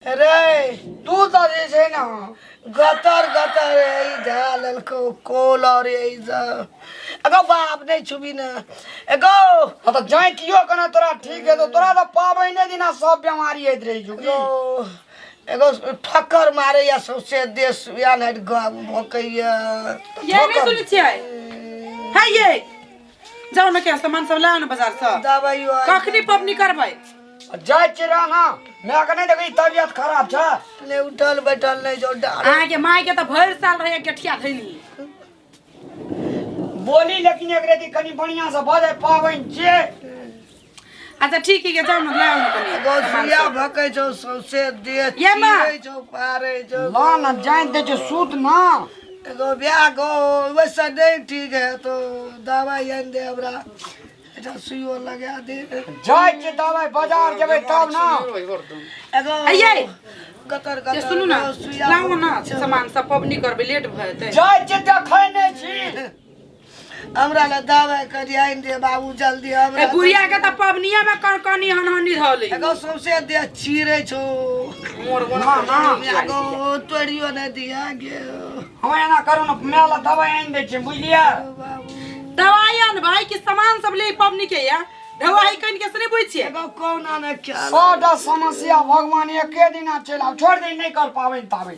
रे तू तऽ जे छै ने गतर गतर ई धए लेलकौ कोलर ई एगो बाप नहि छुबी ने एगो। हाँ तऽ जाँतियो केना तोरा ठीक हेतौ? तोरा तऽ पाबनि दिना सब बेमारी होइत रहै छौ की? एगो एगो ठक्कर मारैया सौंसे देश या नहि भोकैया। ये नहि सुनै छियै है ये, जाउ ने के सामान सब लाउ ने बाजार से। दबाइयो कखनी पबनी करबै? जाइ छियै रह ना, मायके नहि देखै तबियत खराब छै। नहि उठल बैठल नहि जो डार। अहाँके माय के तऽ भरि साल रहैया गेठिया धैनी। बोली लेकिन एक रेती कनि बढ़िया से भऽ जाय पाबनि छियै। अच्छा ठीक है, जाउ ने लाउ ने कनि एगो सामान सुइया सब। भकै छौ सौंसे देह ये माँ। चीरै छौ फाड़ै छौ। ला ना जानि दै छै सुत ना। एगो बियाह गो वैसे नहीं ठीक है तो दवाई आनि दे हमरा, एकटा सुइयो लगा दे। जाइ छियै दबाइ बाजार जेबै तब ना। एगो अइयै। गतर ये गतर सुनू ना, गो सुइया लाउ ना सामान सब, पबनी करबै लेट भऽ जेतै। जाइ छियै देखै नहि छी। हमरा लए दवाई करी आनि दे बाबू जल्दी हमरा। ए बुढ़िया के तऽ पबनिया में कन कनी हनहनी धऽ ले। एगो सौंसे देह चीरै छौ। मोर ना ना एगो तोड़ियो नहि दिया गे। हम एना करू ने, माय लए दबाइ आनि दै छियै बुझलियै? बाबू दवाई आन भाई कि सामान सब ले पबनी के या दवाई कन के से नहीं बुझ छियै। एगो कौन आने क्या सबटा समस्या भगवान एके दिना चलि आब छोड़ि दे, नहि कर पाबनि ताबनि।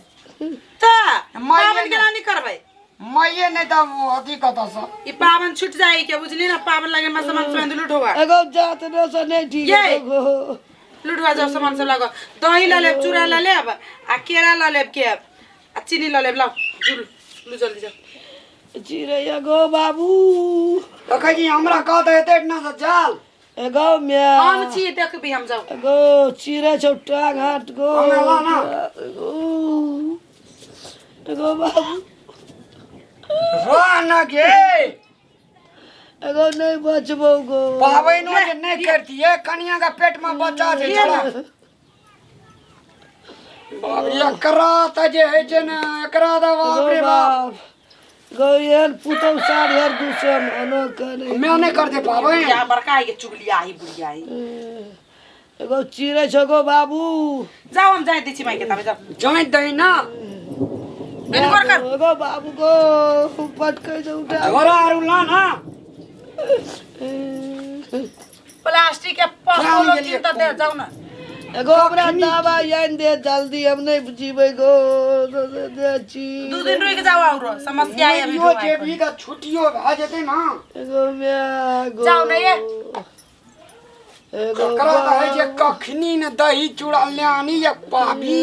तऽ माइये पाबनि केना नहि करबै? माइये नहि तऽ अथी कतऽसँ ई पाबनि छूट जाय के बुझली ना, पाबनि लगे में सामान सब लुटवा। एगो जात ने से नहीं ठीक ये। है एगो। लुटवा जाओ सामान सब लागो, दही लऽ लेब, चूड़ा लऽ लेब आ केरा लऽ लेब के आ चीनी लऽ लेब। लाउ जुल लू जल्दी जाओ। चिड़ै एगो बाबू। देखै छी हमरा कहत हेतै एहिठिना से जाल। एगो म्या हम छी देखबी हम जाऊ। एगो चिड़ै छौ टांग हाथ गो। हमरा ला ना। एगो एगो बाबू रह न गे। एगो नहीं बचबो गो। पाबनिओ जे नहि करतियै कनिया के पेट में बच्चा छै छड़ा। बाप रे, एकरा तऽ जे होइ छै ने एकरा तऽ बाप रे बाप। गो एहन पुतौ साढ़े हर दूसरे मनो करे। मैं नहि करते पाबनि। या बड़का है के चुगलिया ही बुढ़िया ही। एगो चिड़ै छौ गो बाबू। जाओ हम जाय दै छी माय के तबे जाओ। जानि दही ना। एने कर कर। एगो बाबू गो पटकै छौ उठा। झोरा आरू ला ना। प्लास्टिक के पसोलो गेलियै किन तऽ दे जाऊ ना। एगो हमरा दबाई आनि दे जल्दी, हम नहीं जीबै गो दे छी। दू दिन रुक जाओ और समस्या है अभी। मरियो जेबही तऽ छुट्टियो भए जेतै ना। एगो म्या गो। जाउ ने ये। एगो एकरा तऽ होइ छै कखनी ने दही चूड़ा लानी या पाबी।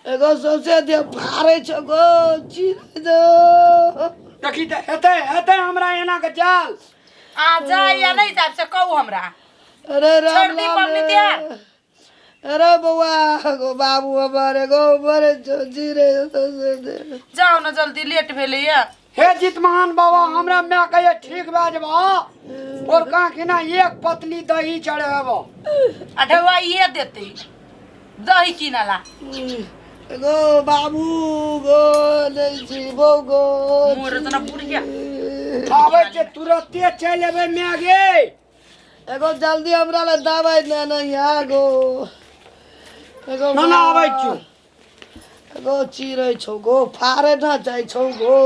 एगो सौंसे देह फाड़ै छौ गो चिरै छौ। देखी तऽ हेतै हेतै हमरा एना के जाल। आ जाय या नहीं जाय से कहू हमरा। अरे राम छोड़ दी राम पबनी रे। तिहार। अरे बौआ गो बाबू हमर एगो मरे छौ चिरै सौंसे देह। जाउ ने जल्दी लेट भेलैया। हे जितमान बाबा हमरा माय कहिए ठीक भए जेबह और कहाँ कि ना एक पतली दही चढ़ेबो। आ ढौआ इहे देतै दही किनला। एगो बाबू गो नहीं जीबो गो। मोर इतना बुढ़िया। आबै छै तुरते चलि एबै माय गे। एगो जल्दी हमरा लए दबाई ने नहीं आ गो। एगो ना ना आबै छियौ। एगो चिड़ै छौ गो फाड़े न जाइ छौ गो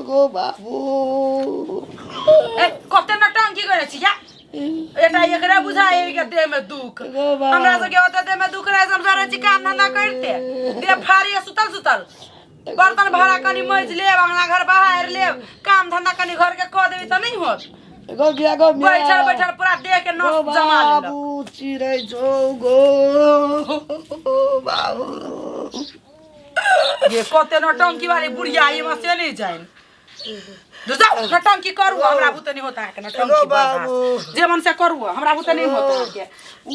गो बाबू। ए कते नटंकी करै छी या एटा एकरा बुझाइ के देह में दुख। एगो बाबू। हमरा सबके ओते देह में दुख रहे हम सब रहै छी काम धंधा करते देह फाड़िए सुतल सुतल बर्तन भाड़ा कनि मजि लेब अंगना घर बहारि लेब काम धंधा कनि घर के कऽ देबै तऽ नहि होत। एगो बिया गो मिया। बैठल बैठल पूरा देह के नस गो जमा लेलक। बाबू चिड़ै छौ गो बाबू। ये कते नौटंकी वाली बुढ़िया ई में से नहीं जाइन। जाओ नौटंकी करू हमरा बुते नहीं होता है के नौटंकी एगो बाबू। बर्दाश्त। जे मन से करू हमरा बुते नहीं होता है के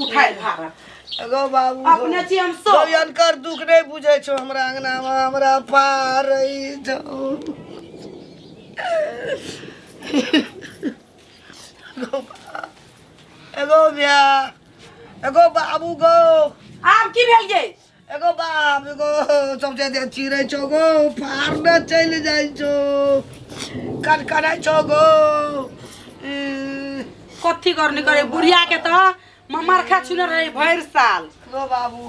उठाए भाड़ा। एगो बाबू। अपने छी हम सब। गो अनकर दुख नहीं बुझै छौ हमरा अंगना में हमरा पारै छौ। एगो बिया एगो बाबू गो। आब की भेल गे? एगो बाप एगो सबसे दे चिड़ै छौ गो फाड़ने चलि जाइ छौ कनकनाइ छौ गो। कथी करनी करे बुढ़िया के तऽ ममरखा छुने रहे भरि साल। गो बाबू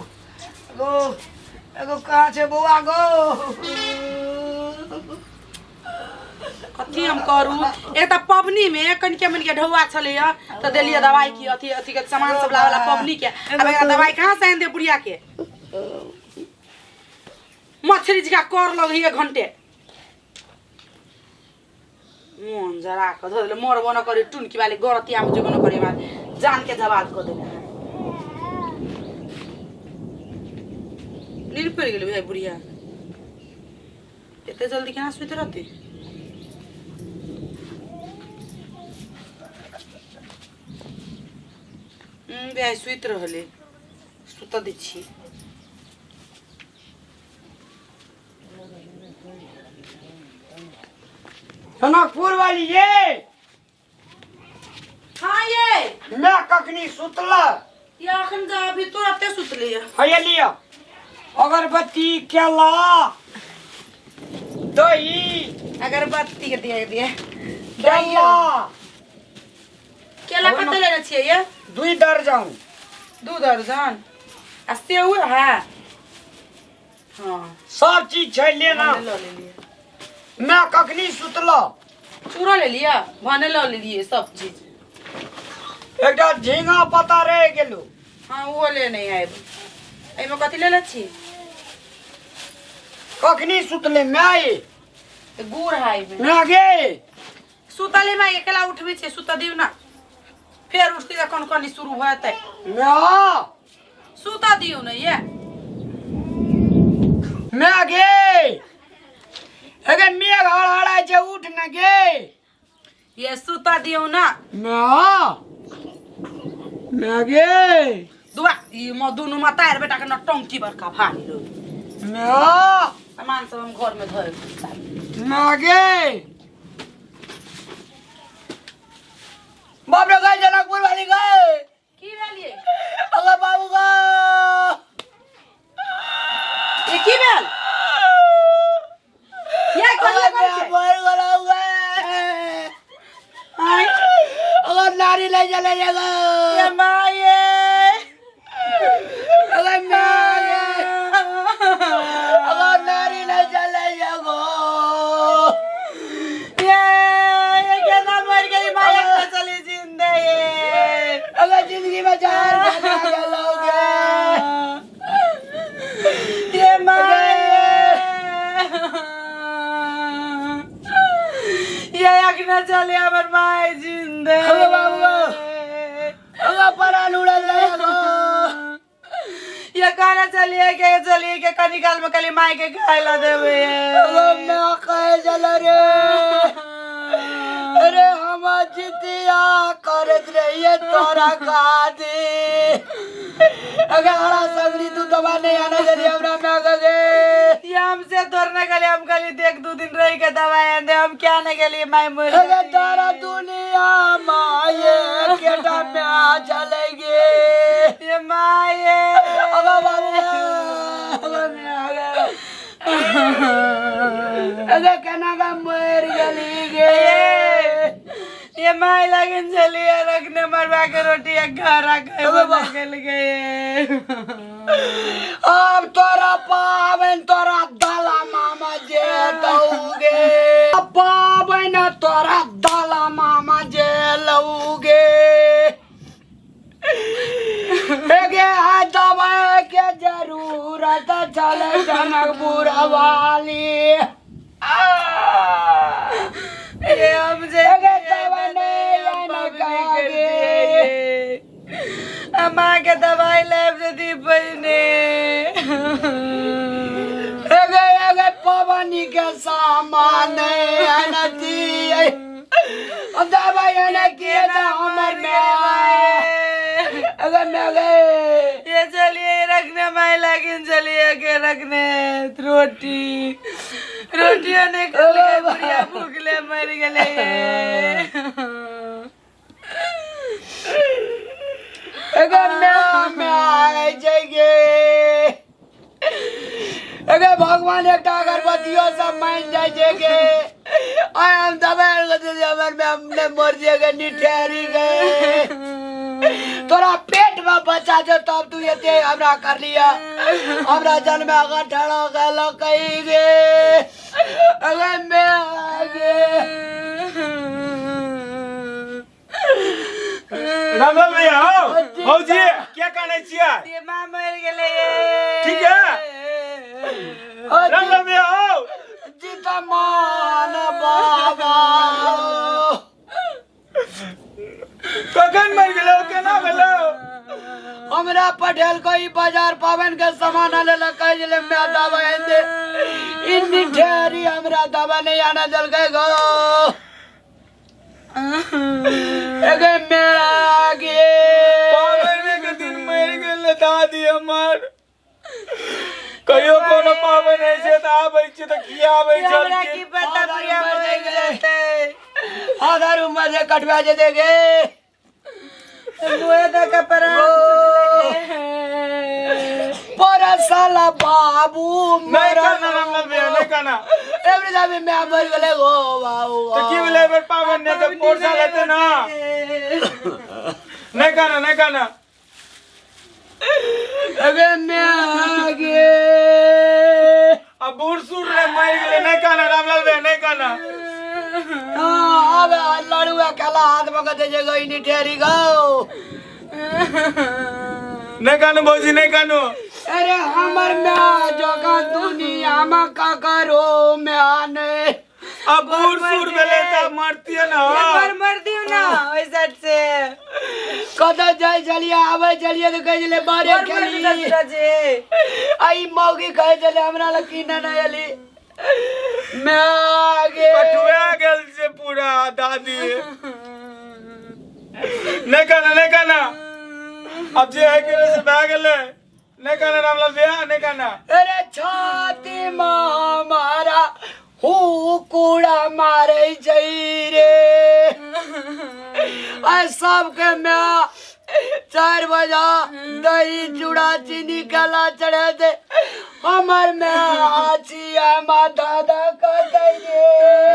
गो एगो कहाँ छै बौआ गो कथी हम करू एक तऽ पबनी में कनिके मनिके ढौआ छलैया तऽ देलियै दवाई की अथी अथी के सामान सब लावला पबनी के आब एकरा दवाई कहाँ से आनि दे बुढ़िया के मछली जका कर लगही एक घंटे मोन जरा कऽ धऽ देले मरबो न करी टुनकी वाली गरतिया में जेबो न करी हमरा जान के जवाब कऽ देले नींद पड़ि गेलै भाई बुढ़िया एते जल्दी केना सुति रहतै भाई सुति रहलै सुतऽ दै छियै जनकपुर वाली ये हाँ ये मैं कखनी सुतला ये अखन तऽ अभी तुरते सुतली है है लिया अगरबत्ती केला दही अगरबत्ती के दिए दिए केला केला कते लेने छियै ये दुई दर्जन 2 दर्जन आ सेव है हाँ सब चीज छै लेना भने लऽ लेलियै मैं कखनी सुतलो चूड़ा ले लिअ भने लऽ लेलियै सब चीज एकटा झींगा पता रहि गेलो हाँ ओहो लेने आयब एहिमे कथी लेले छी कखनी सुतले मैं गुड़ है एहिमे मैं गे सुतले में अकेला उठबै छै सुतऽ दियौ ना फेर उठतै तऽ कन कनी शुरू भऽ जेतै मैं सुतऽ दियौ ने ये मैं गे अगे मेघ हड़हड़ाइ छै उठ न गे ये सुतऽ दियौ ना मैं मैं गे दुआ ई म दुनू मतार बेटा के नटंकी बड़का भारी रो मैं सामान सब हम घर में धोए मैं गे बाप रे गए जनकपुर वाली गए की भेलिए अगर बाबू गा ये की भेल ये कहिया करै छै मर गेलौ गे आय अगर नारी ले चले जाएगा ये माये अगर मैं गे अगर नारी ले चले जाएगा ये ये केना मर गई माया के चली जिंदे ये अगर जिंदगी में जहर बना गेलौगे ये माये ये अखना चले हमर माय जिंदे अरे बाबू। अगर परान उड़ा जाएगा ये कहना चलिए के चलिए के कनी काल में कली माय के खाए ला देबे अगर मैं कहे चल रे अरे हम जितिया करत रहिए तोरा खादी अगर हरा सगरी तू दवा नहीं आना जरी हमरा में आगे ये हमसे तोड़ने के लिए हम खाली देख दो दिन रही के दवाई आन दे हम क्या नहीं के लिए माय मर अगर तारा दुनिया माये केटा में आ चलेगी ये माये अगर बाबू अगर मैं आ गया अगर केना का मर गली गे ये माय लगन चलिए रखने मरवा के रोटी एक घर रखे अबे बा- निकल गए अब तोरा पावन तोरा दाला मामा जे दौगे पावन तोरा दाला मामा जे लौगे एगे आ दवाई के जरूरत चल जनकपुर वाली ये हम जे एगे दवा नहीं आना कागे अम्मा के दवाई लाइब जदी पहिने एगे एगे पवनी के सामान अनती दवाई अनती तो हमर में अगर मैं गए ये चलिए रखने माई लागिन चलिए के रखने रोटी रोटी ने खा के बुढ़िया भूखले मर गेले अगर मैं मैं आए जाएंगे अगर भगवान एकटा अगरबत्तियो सब मान जाए जाएंगे आय हम दबाई के दे हमर में हमने मर जाएगा निठेरी गए तोरा पेट में बच्चा छौ तब तू एते हमरा कर लिया हमरा जन्म अगर ठड़ा गेल कही गे अगर मैं आगे रामलाल भैया हो भौजी क्या कानै छियै ये माँ मर गेलै ठीक है रामलाल भैया हो जीता मान बाबा कखन मरि गेलो केना भेलो हमरा पटेल को ई बाजार पावन के सामान आने लग कहे छलै मैं दवा आनि दे ई निठेरी हमरा दवा नहीं आने देलकै गो एगे मैं गे पावने के दिन मरि गेल दादी हमर कहियो कोनो पावन होइ छै तऽ आबै छै तऽ खियाबै हमरा छलखिन की पता प्रिया मर जेतै आधार उम्र से कटवा जेते गे मुँहे दऽ के प्राण पर साला बाबू नहि मरल कहना रामलाल भैया नहि कहना एवरी दाबी मैं मर गेलै गो बाबू तऽ की भेलै एहि बेर पाबनि नहि तऽ पोर साल हेतै ना नहि कहना नहि कहना अगे मैं गे आ बूढ़ सूढ़ रे मरि गेलै नहि कहना रामलाल भैया नहि कहना हाँ, अब लड़ुआ केला हाथ में कते जे गई नी ठेरी गो नहि कानू भौजी नहि कानू अरे हमर माय जगह दुनिया में का करो माय ने आ बूढ़ सूढ़ भेलै तऽ मरतियै ने मर मर दियो ना ओइ साइड से कतऽ जाइ छलियै आबै छलियै तऽ कहै छलै बारे मर मर खेली दियो सूरज आ ई मौगी कहै छलै हमरा लग की नहि एली माय गे कटुआ गेल छै पूरा दादी नहि कहना नहि कहना अब जे है के से भए गेलै नहि कहना रामलाल भैया नहि कहना अरे छाती में हमारा हु कूड़ा मारे छै रे आ सबके माय 4 बजा दही चूड़ा चीनी गला चढ़े दे हमर माय आछी मा दादा कहते रे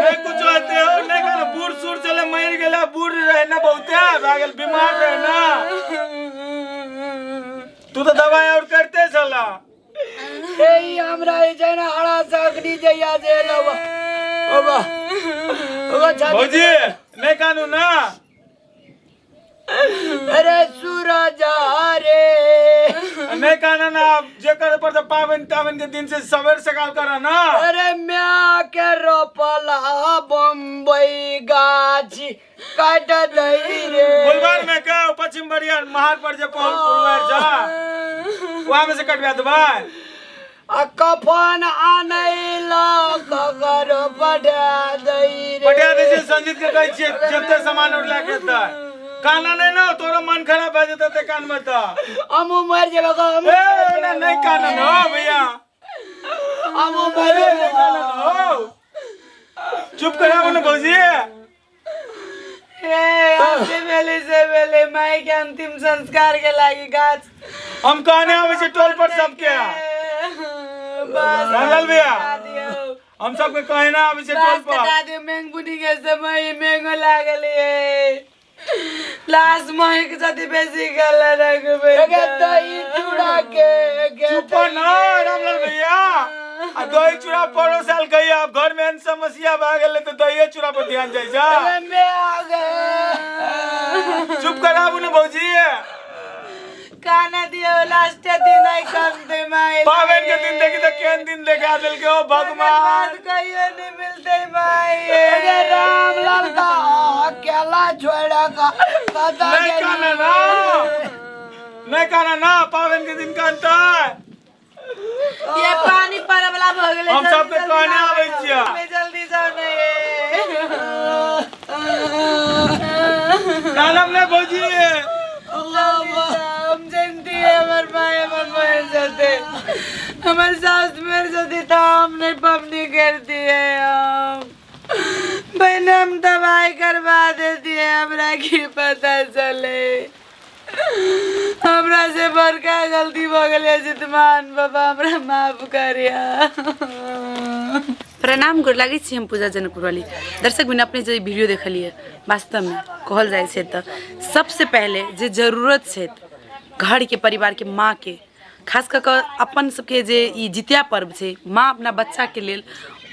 नहीं कुछ होते हो नहीं कहना बूढ़ सूढ़ चले मर गेला बूढ़ रहे ना बहुते भए गेल बीमार रहे ना तू तो दवाई और करते छला ए हमरा जे छै ने हरा सकनी जइया जे लबा ओबा ओबा छाती भौजी नहीं कानू ना अरे सूरज रे नहीं काना ना जे करे पर तो पावन तावन के दिन से सवेर सकाल करा ना अरे म्या के रोपला बम्बई गाछी काट दई रे फुलबार में का पश्चिम बरिया महार पर जे पहुंच फुलबार जा वहां में से कटवा देबै आ कफन आनै ककर पठा दई रे पटिया दै छै संजीत के कहै छियै जते सामान उठला के एतै काना नहि ने तोरो मन खराब भए जेतै ते कान में तऽ हमहूँ मरि जेबै गो, हमहूँ ए ओना नहि काना न हो भैया हमहूँ मरि अरे जेबै नहि काना न हो चुप कराबो ने भौजी ए से भेलै से भेलै माय के अंतिम संस्कार के लागी गाछ हम कहने आबै छै टोल पर सबके बस रामलाल भैया। कटा दियौ। हम सबके कहने आबै छै टोल बाँस पर कटा दियौ मेंग बुनी के समय मेंगो लागल ये लाश महक जति बेसी गल रखबै एगे दही चूड़ा के एगे चुप ना रामलाल भैया आ दही चूड़ा परो साल कहिया अब घर में एहन समस्या भए गेलै तऽ दहिए चूड़ा पर ध्यान जाइ छै अरे मैं आ गए चुप कराबू ने भौजी खाना दियो लास्ट दिन आई कम दे माई पावन के दिन देखी तऽ केहन दिन देखा देलकै ओ भगवान कहियो नहीं मिलते माई अरे रामलाल का केला छोड़ा का कता नहीं कहना ना नहीं कहना ना पावन के दिन कहता ये पानी पर वाला भ गेलै हम जल्दी सबके जल्दी कहने आबै आबै छियै। छियै। जल्दी जाओ ने कानम ने भौजी हम जानती है हमर माय हमर मर जाते हमर सास मर जाती तो हम नहीं पबनी करती है हम बहन हम दवाई करवा देती है हमरा की पता चले हमरा से बड़का गलती भऽ गेलै जितमान बाबा हमरा माफ करिया प्रणाम गोर लागै छी हम पूजा जनकपुर वाली दर्शक बिना अपने जे वीडियो देखलियै वास्तवमे कहल जाइ छै तऽ सबसँ पहिले जे जरूरत छै घरके परिवारके माँके खास कऽ कऽ अपन सबके जे ई जितिया पर्व छै माँ अपना बच्चाके लेल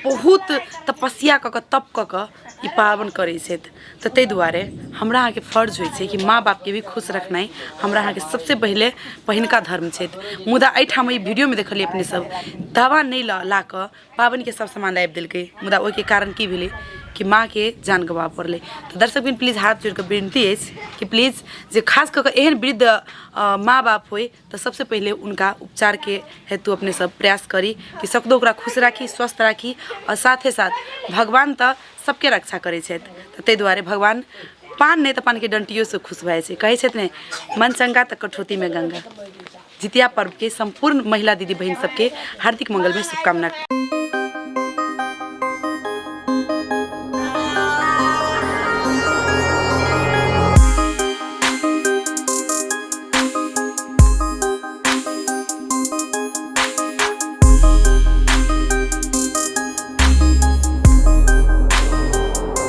बहुत तपस्या कऽ कऽ तप कऽ कऽ ई पाबनि करै छथि तऽ ताहि दुआरे हमरा अहाँके फर्ज होइ छै कि माँ बापके भी खुश रखनाइ हमरा अहाँके सबसँ पहिले पहिलका धर्म छथि। मुदा एहिठाम ई वीडियोमे देखलियै अपने सब दवा नहि ला कऽ पाबनिके सब सामान लाबि देलकै, मुदा ओहिके कारण की भेलै कि माँके जान गवाबऽ पड़लै। तऽ दर्शकवृन्द प्लीज हाथ जोड़िकऽ विनती अछि कि प्लीज जे खास कऽ कऽ एहन वृद्ध माँ बाप होइ तऽ सबसँ पहिले हुनका उपचारके हेतु अपने सब प्रयास करी कि सकदो ओकरा खुश राखी, स्वस्थ राखी। आओर साथे साथ भगवान तऽ सबके रक्षा करै छथि, तऽ ताहि दुआरे भगवान पान नहि तऽ पानके डण्टियोसँ खुश भऽ जाइ छै। कहै छथि ने मन चंगा तऽ कठौतीमे गंगा। जितिया पर्वके सम्पूर्ण महिला दीदी बहिन सबके हार्दिक मंगलमय शुभकामना।